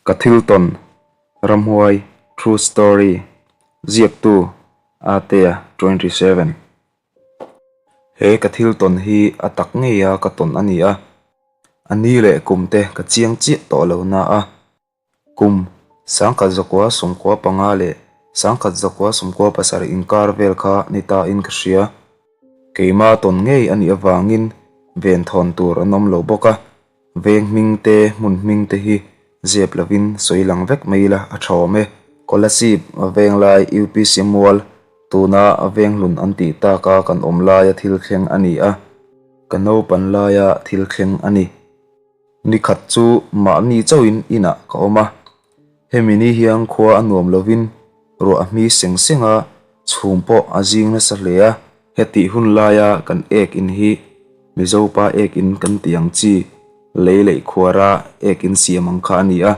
Ka thil tawn, Ramhuai, True Story, Ziaktu, Atea, 27. He ka thil tawn hi a tak ngeia ka tawn a ni a, a ni leh kum te ka chiang chiah tawh lo na a. Kum, 1995 leh 1997 inkar vel kha ni ta in ka hria. Keima tawn ngei a nih avangin venthawn tur an awm lo bawk a, veng hming te hmun hming te hi zep lovin sawi lang vek mai ila a tha awm e. Kolasib venglai UPC mual tuna venghlun an tih taka kan awm laia thil thleng a ni a, ka naupan laia thil thleng a ni. Ni khat chu mahni chauhin inah ka awm a, hemi ni hian khua a nuam lovin ruah a hmi seng seng a, chhum pawh a zing nasa hle a. Hetih hun laia kan ek in hi Mizopa ek in kan tih ang chi lei leih khuara ek in siam ang kha a ni a,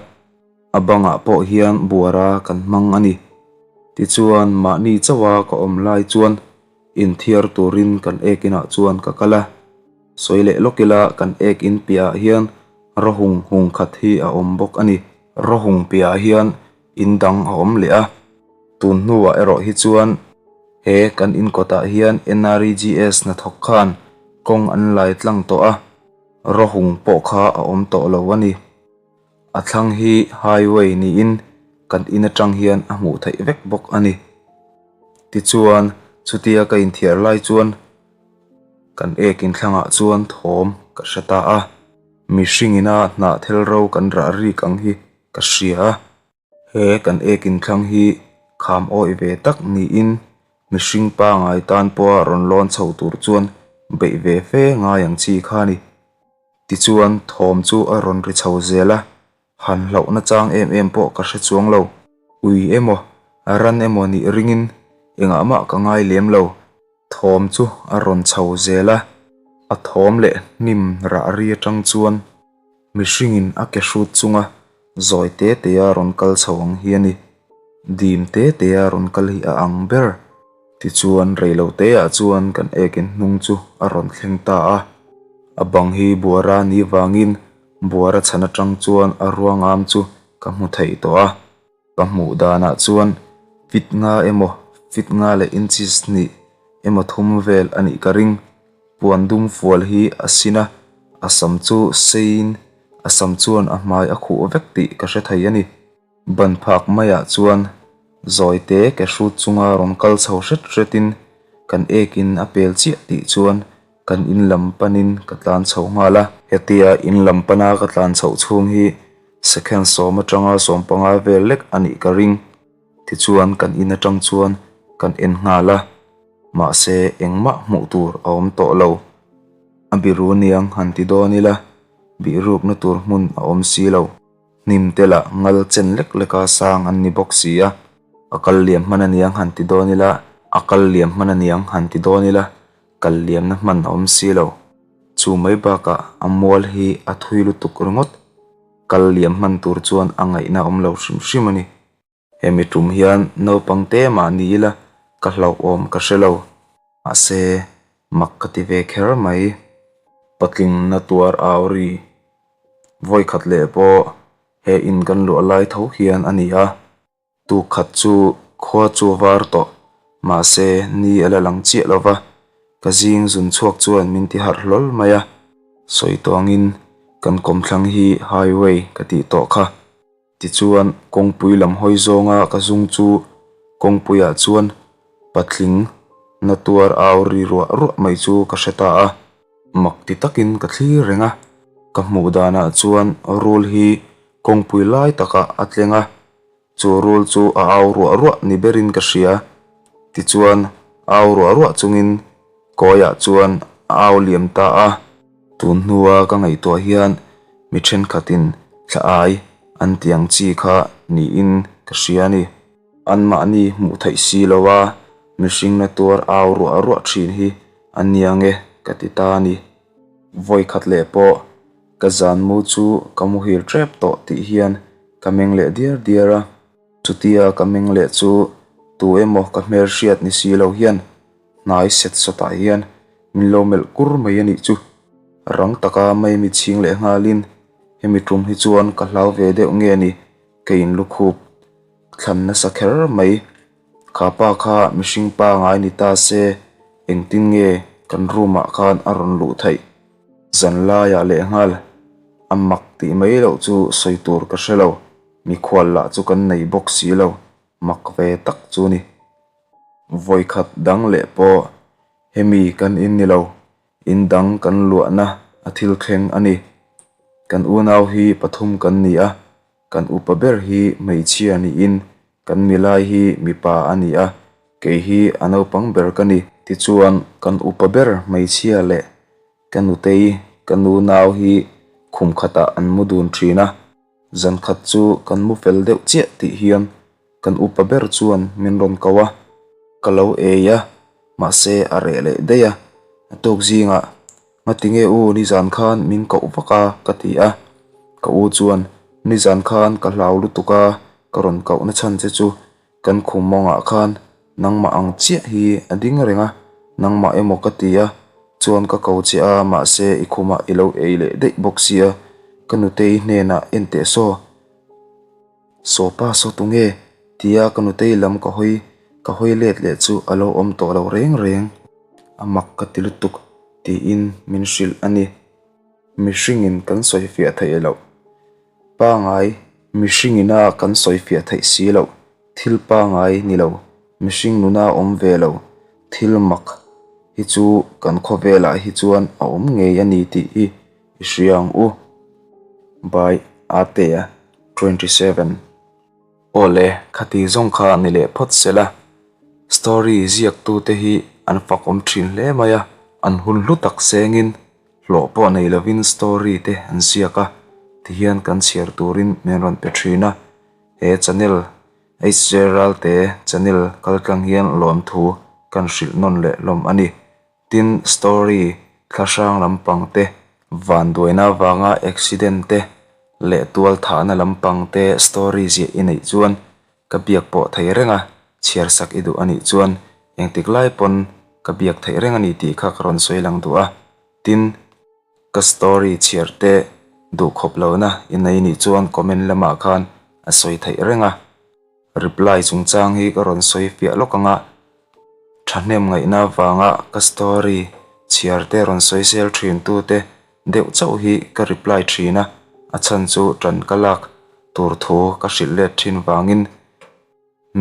a bangah pawh hian buara kan hmang a ni. Tichuan mahni chauha ka awm lai chuan inthiar turin kan ek inah chuan ka kal a. Sawi leh lawk ila kan ek in piahah hian rawhung hung khat hi a awm bawk a ni. Rawhung piahah hian in dang a awm leh a, tun hnuah erawh hi chuan he kan in kawtah hian NREGS hnathawk khan kawng an lai tlang tawh a, rawhung pawh kha a awm tawh lo a ni. A thlang hi highway niin kan in atang hian a hmuh theih vek bawk a ni. Tichuan chutia ka inthiar lai chuan. Kan ek inthlangah chuan thawm ka hre ta a, mihring ina hnah thel ro kan rah rik ang hi ka hria a. He kan ek inthlang hi kham awih ve tak niin mihring pangai tan pawha rawn lawn chho tur chuan beih ve fe ngai ang chi kha a ni. Tichuan thawm chu a rawn ri chho zel a, han hlauhna chang em em pawh ka hre chuang lo. Ui emaw, ran emaw nih ringin engah mah ka ngai lem lo. Thawm chu a rawn chho zel a, a thawm leh hnim rah ri atang chuan mihringin a ke hrut chunga zawi te te a rawn kal chho ang hi a ni. Dim te te a rawn kal hi a ang ber. Tichuan reilo te ah chuan kan ekin hnung chu a rawn thleng ta a, a bang hi buara ni vangin buara chhan atang chuan a ruangam chu ka hmu thei tawh a. Ka hmuh danah chuan fit nga emaw fit nga leh inches hnih emaw thum vel a nih ka ring. Puan dum fual hi a sin a, a sam chu seiin a sam chuan a hmai a khuh vek tih ka hre thei a ni. Ban phak maiah chuan zawi te ke hrut chunga rawn kal chho hret hretin kan ekin a pel chiah tih chuan kan in lam panin ka tlan chho nghal a. Hetia in lam pana ka tlan chhoh chhung hi Second sawm atanga 15 vel lek a nih ka ring. Tichuan kan in atang chuan kan en nghal a, mahse engmah hmuh tur a awm tawh lo. A biru niang han ti dawn ila, bihrukna tur hmun a awm si lo. Hnim te lah ngal chen lek leka sang an ni bawk si a. A kal liam hman aniang han ti dawn ila, a kal liam hman aniang han ti dawn ila, kal liamna hman a awm si lo. Chu mai bakah a mual hi a thui lutuk ringawt. Kal liam hman tur chuan a ngaihna awm lo hrim hrim a ni. Hemi tum hian naupang te mah ni ila ka hlauhawm ka hre lo. Mahse, mak ka ti ve kher mai. Patling na tuar au ri vawikhat leh pawh he in kan luah lai tho hian a ni a. Tuk khat chu khua chu a var tawh, mahse ni a la lang chiah lo va, ka zing zun chhuak chuan min ti harh hlawl mai a. Sawi tawngin kan kawmthlang hi highway ka tih tawh kha. Tichuan kawngpui lam hawi zawnga ka zung chu kawngpuiah chuan patling na tuar au ri ruah ruah mai chu ka hre ta a. Mak ti takin ka thlir reng a, ka hmuh danah chuan rul hi kawngpui lai takah a tleng a. Chu rul chu a au ruah ruah ni berin ka hria. Tichuan, au ruah ruah chungin kawiah chuan a au liam ta a. Tun hnua ka ngaihtuah hian mi thenkhatin thla ai an ti ang chi kha niin ka hria a ni. Anmahni hmuh theih si loa mihring na tuar au ruah ruah thin hi a nia nge ka ti ta a ni. Vawikhat leh pawh ka zan mu chu ka muhil tep tawh tih hian Ka meng leh diar diar a, chutia ka meng leh chu tu emaw ka hmel hriat ni si lo hian hnai set sawtah hian min lo melh kur mai a nih chu. Rang taka mai mi chhing leh nghalin hemi tum hi chuan ka hlau ve deuh nge ni. Ka inlukhup thlan nasa kher mai. Kha pa kha mihring pangai ni ta se engtin nge kan room ah khan a rawn luh theih? Zan laiah lehnghal a mak tih mai loh chu sawi tur ka hre lo. Mikhual lah chu kan nei bawk si lo, mak ve tak chu ni. Vawikhat dang leh pawh hemi kan in ni lo, In dang kan luahna a thil thleng a ni. Kan unau hi pathum kan ni a, kan upa ber hi hmeichhia niin kan milai hi mipa a ni a, kei hi a naupang ber ka ni. Tichuan kan upa ber hmeichhia leh ka nutei ka nu nau hi khum khatah an mu dun thin a. Zan khat chu kan mu fel deuh chiah tih hian kan upa ber chuan min rawn ko a, ka lo ei a, mahse a reh leh daih a, a tuk zingah Ngatinge u nizan khan min koh vak a ka ti a, ka u chuan Nizan khan ka hlau lutuk a, ka rawn koh na chhan che chu Kan khum mawngah khan nangmah ang chiah hi a ding reng a, nangmah emaw ka ti a, chuan ka ko che a, mahse i khumah i lo ei leh daih bawk sia, ka nutei hnenah en teh saw. Saw pa saw tunge? tia ka nutei lam ka hawi ka hawi let leh chu a lo awm tawh lo reng reng. A mak ka ti lutuk tiin min hrilh a ni. Mihringin kan sawifiah theih loh. Pangai, mihringina kan sawifiah theih si loh, thil pangai ni lo, mihring nuna awm ve lo, thil mak hi chu kan khawvelah hi chuan a awm ngei a ni tih hi i hria ang u. By Atea, 27. Aw le, khati zawng kha ni leh phawt se la. Story ziaktute hi an fakawm thin hle mai a, an hun hlu tak sengin Hlawh pawh nei lovin story te an ziak a, tihian kan chhiar turin min rawn pe thin a. He channel HJ Ralte channel kaltlang hian lawmthu kan hrilh nawn leh hlawm a ni. Tin, story thlahrang lampang te, vanduaina avanga accident te leh tualthahna lampang te story ziah i neih chuan ka biak pawh thei reng a, chhiar sak i duh a nih chuan engtik lai pawn ka biak theih reng a ni tih kha ka rawn sawi lang duh a, tin, ka story chhiar te duh khawp lohna i nei nih chuan comment lamah khan a sawi theih reng a, reply chungchang hi ka rawn sawi fiah lawk ang a, thahnem ngaihna avanga ka story chhiar te rawn sawi sel thin tu te deuh chauh hi ka reply thin a, a chhan chu tan ka lak tur thu ka hrilh let thin vangin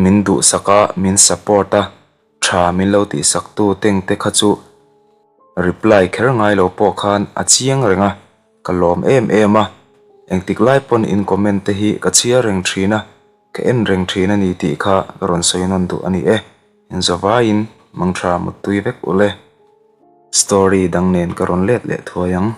min duhsak a, min support a, tha min lo tihsak tu teng te kha chu reply kher ngai lo pawh khan a chiang reng a, ka lawm em em a, engtik lai pawn in comment te hi ka chhiar reng thin a, ka en reng thin a ni tih kha ka rawn sawi nawn duh a ni e, inzawvaiin mangtha muttui vek ule. Story dang nen ka rawn let leh thuai ang.